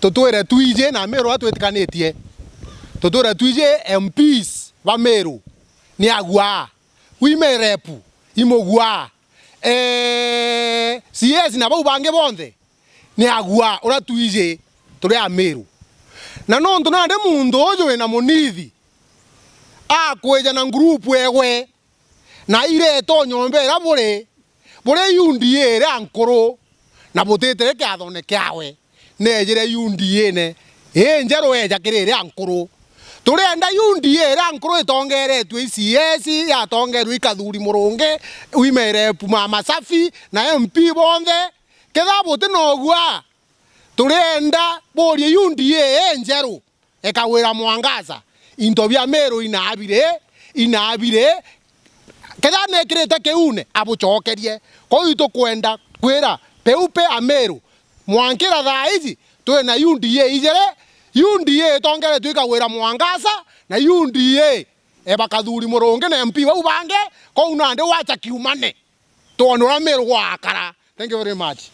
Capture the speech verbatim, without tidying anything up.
tutwire twiji na Meru uria twitikanitie. Tutwire twiji M Ps ba Meru ni agua. Women rep imugua. Eh, C S na bau bangi bonthe ni agua uria twiji turi Ameru. Na nontu nandi muntu uju wina munithi akwija na ngurupu egwe, na ireto nyomba iria buri, buri U D A iria nkuru, na butitire kiathone kiawe, neejire U D A-ne injeru eeja kiri iria nkuru. Turienda U D A iria nkuru itongeretue i C S, yatongerue i Kathuri Murungi, women rep Mama Safi, na M P bonthe. Ketha buti na ugua, turienda burie U D A injeru. Ekawira Mwangaza, into bia Meru inabire, inabire, ketha nekirite kiune, abucokerie. Kwou itukwenda kwira peupe Ameru, mwankira thaa iji, twina U D A ijiri, U D A itongeretue i Kawira Mwangaza, na U D A eba Kathuri Murungi na M P bau bangi, kwou nandi wacha kiumane. Twone uria Meru gwakara. Thank you very much.